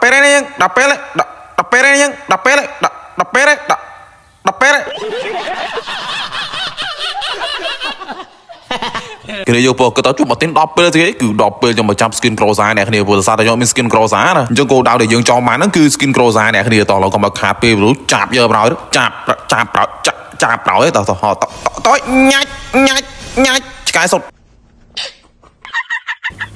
ដល់ពេលនេះយើងដល់ពេលដល់ពេលនេះយើងដល់ពេលដល់ពេលដល់ពេល គេយកពណ៌គាត់ទៅជួបមកទិញ10ពេលទេគឺ10ពេលខ្ញុំមកចាប់ skin Groza អ្នកគ្នាព្រោះសារតែខ្ញុំមាន skin Groza ណាអញ្ចឹងគោលដៅដែលយើងចង់បានហ្នឹងគឺ skin Groza អ្នកគ្នាតោះឡូវកុំឲ្យខាតពេលព្រោះចាប់យកប្រោយចាប់ចាប់ប្រោយចាប់ចាប់ប្រោយតោះតោះតោះញ៉ាច់ញ៉ាច់ញ៉ាច់ឆ្កែសុត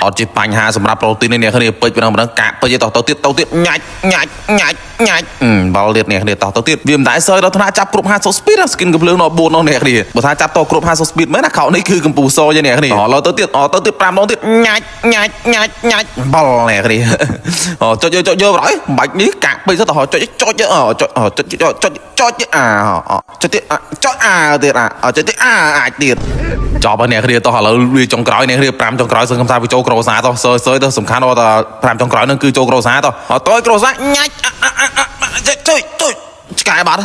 អត់ជាបញ្ហាសម្រាប់ប្រូតេីននេះអ្នកគ្នាពេជ្រប៉ុណ្ណឹងប៉ុណ្ណឹងកាក់ពេជ្រតោះទៅទៀតទៅទៀតញ៉ាច់ញ៉ាច់ញ៉ាច់ញ៉ាច់បាល់ទៀតអ្នកគ្នាតោះទៅទៀតវាមិនដែលសើដល់ថ្នាក់ចាប់គ្រប់50 speed skin កំភ្លើងដល់4នោះអ្នកគ្នាបើថាចាប់តគ្រប់50 speed មែនណាខោនេះគឺកំពូសយអ្នកគ្នាអឡូវទៅទៀតអទៅទៀត5ដងទៀតញ៉ាច់ញ៉ាច់ញ៉ាច់ញ៉ាច់បាល់អ្នកគ្នាអចុចយកចុចយកប្រហែលមិនបាច់នេះកាក់ពេជ្រទៅចុចចុចចុចចុចចុចចុចអាចុចទៀតចុចអាទៀតអាចុចទៀតអាអាចទៀតចប់ហើយអ្នកគ្នាតោះឥឡូវវាចុងក្រោយអ្នកគ្នា5ចុងក្រោយសឹងកំសាវាចូល Groza តោះសើសើទៅសំខាន់ដល់តែ5ចុងក្រោយហ្នឹងគឺចូល Groza តោះអត់តយ Groza ញ៉ាច់ចុយចុយឆ្កែបាត់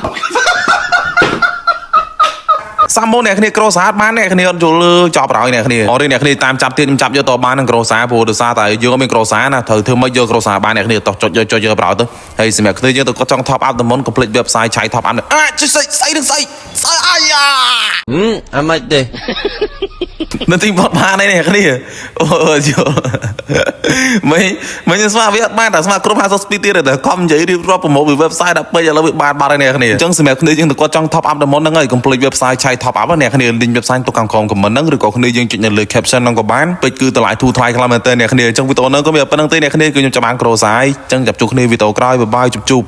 សាមុនអ្នកគ្នា Groza បានអ្នកគ្នាអត់យល់ចប់ហើយអ្នកគ្នាអត់ទេអ្នកគ្នាតាមចាប់ទៀតខ្ញុំចាប់យកតបាននឹង Groza ព្រោះដោយសារតែយើងអត់មាន Groza ណាត្រូវធ្វើម៉េចយក Groza បានអ្នកគ្នាតោះចុចយកចុចយកប្រោទៅហើយសម្រាប់គ្នាយើងទៅគាត់ចង់ top up តំមុនកុំភ្លេច website ឆៃ top up អាចុចស្អីស្អីនឹងស្អីស្អីអាយ៉ា ហឹមអាម៉េចទេ នៅទីបត់បានឯនេះគ្នាអូយយោមិនមិនស្មាវាអត់បានតែស្មាគ្រប់50 speed ទៀតតែខំនិយាយរៀបរាប់ប្រម៉ូទពី website ដល់ពេកឥឡូវវាបានបាត់ហើយអ្នកគ្នាអញ្ចឹងសម្រាប់គ្នាយើងទៅគាត់ចង់ top up ដល់មុនហ្នឹងហើយកុំភ្លេច website ឆៃ top up អ្នកគ្នា link website ទុកខាងក្រោម comment ហ្នឹងឬក៏គ្នាយើងចុចនៅលើ caption ហ្នឹងក៏បានពេជ្រគឺតម្លៃធូរថ្លៃខ្លាំងមែនទែនអ្នកគ្នាអញ្ចឹងវីដេអូហ្នឹងក៏មានប៉ុណ្្នឹងទេអ្នកគ្នាគឺខ្ញុំចាំបាន Groza អញ្ចឹងចាប់ជួបគ្នាវីដេអូក្រោយ bye bye ជប់ជប់។